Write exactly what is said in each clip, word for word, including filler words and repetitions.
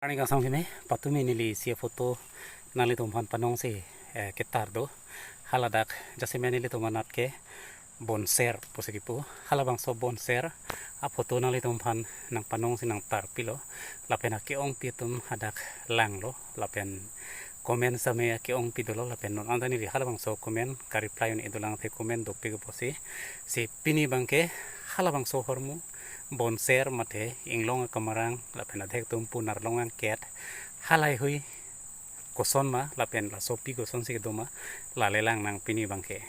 Arni kangsam keme, patumi neli isi aphoto nanglitum aphan panongsi, eh, ketar do. Haladak jasemet nelitum anat ke bonser pusi kipu. Halabangso bonser aphoto nanglitum aphan nangpanongsi nangtarpilo. Lapen ake-ongpi atum hadak langlo. Lapen comment same ake-ongpi dolo. Lapen non anta neli halabangso comment ka-reply un-e dolang, athe comment dopik apotsi. Si pini abangke halabangso ahormu bonser mate inglong akamarang lapen adhek atum pu narlong angket halahei hui koson ma lapen laso api kosonsi kedo ma, la le langnang pini abangke.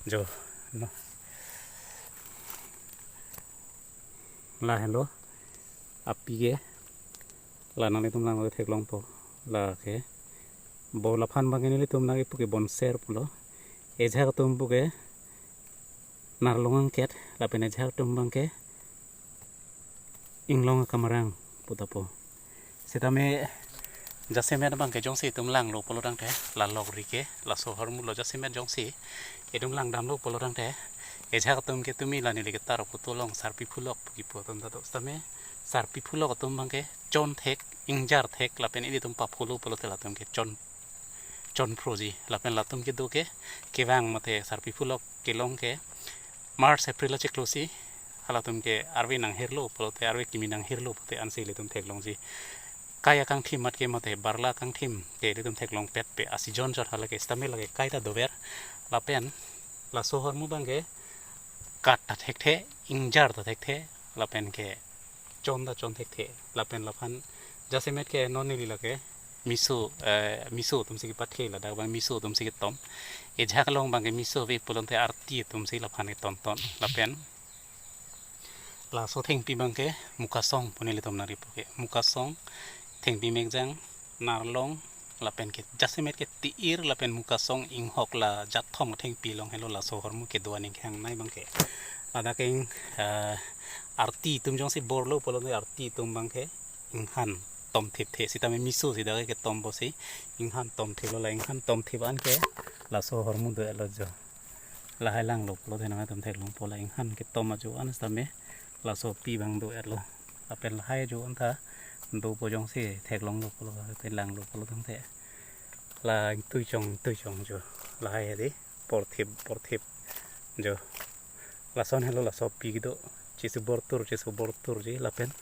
Jo, no. Lahelo api ke, la nanglitum lang theklongpo. La ke bo laphan abangke nelitum nangkipu ke bonser pulo. Ejak atum pu ke narlong angket, lapen ejak atum abangke inglong akamarang pu tapo. Sitame jasemet abangke jongsi itum langlo pulo tangte, la lok ri ke, laso ahormu lo jasemet jongsi itum langdamlo pulo tangte, ejak atum ke tumi la neli ketar aphoto along sarpi phulok pu kipu atum ta do. Sitame sarpi phulok atum abangke chon thek, ingjar thek, lapen ilitum papholo pulote latum ke chon, chon phroji, lapen latum kedo ke kevang mate sarpi phulok kelong ke March, April achiklo si halatum ke arve nanghirlo pulote, arve kimi nanghirlo pulote ansi ilitum theklongji. Kai akangthim mat ke mate barla akangthim ke ilitum theklongpet pe a-season chot hala ke. Sitame lake kai ta dover, lapen laso ahormu abangke kat ta thekthe, ingjar ta thekthe, lapen ke chon ta chon thekthe. Lapen laphan jasemet ke non neli lake miso, eh, miso atumsi kepathe, ladak abang miso atumsi ketom. Ejak along abangke miso ave pulote arti atumsi laphan ketonton. Lapen laso thengpi abangke mukasong pu nelitum nangripo ke. Mukasong, thengpi mekjang, narlong, lapen ke jasemet ke ti-ir lapen mukasong inghok, la jat thom thengpi along helo laso ahormu kedo aning khangnei abangke. Ladak ing, eh, arti atum jongsi borlo pulote arti atum abangke inghan tomthipthe. Sitame miso si dak ketom apotsi inghan tomthiplo, la inghan tomthip anke laso ahormu do-etlo jo. Lahai langlo pulote nangtum theklongpo, la inghan ketom ajo an sitame laso api abang do-etlo. Lapen lahai ajo anta dopo jongsi theklonglo pulo, lapen langlo pulo tangte, la ingtui chong, ingtui chong jo. Lahai hedi porthip, porthip jo. Lason helo laso api kedo. Chesubor tur, chesubor turji, lapen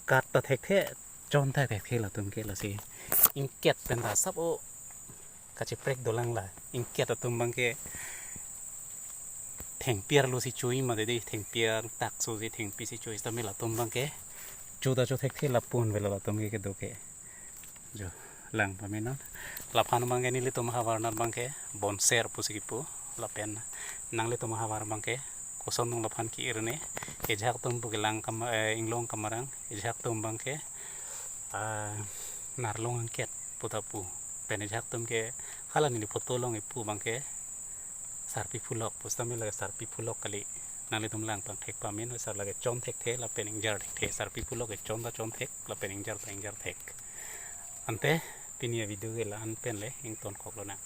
kat ta thekthe, chon ta thekthe latum ke. Lasi ingket pen ta sap o kacheprek dolang, la ingket atum abangke thengpi arlo si chui mate di, thengpi artak so si thengpi si chui, sitame latum abangke cho ta cho thekthe, lapu avelo latum ke kedo ke. Jo, lang pamenon. Laphan abangke nelitum ahavar anat abangke bonser pusi kipu. Lapen nanglitum ahavar abangke koson nung laphan ki-ir ne. Ejak atum pu ke lang kam, eh, inglong akamarang, ejak atum abangke, ah, narlong angket pu tapu. Pen ejak atum ke hala neli photo along ipu abangke sarpi phulok pu, sitame lake sarpi phulok kali. Nanglitum lang pangthek pamen, sar lake chon thekthe lapen ingjar thekthe. Sarpi phulok ke chon ta chon thek lapen ingjar ta ingjar thek. Ante pini avideo ke la-an pen le ingtonkok lonang.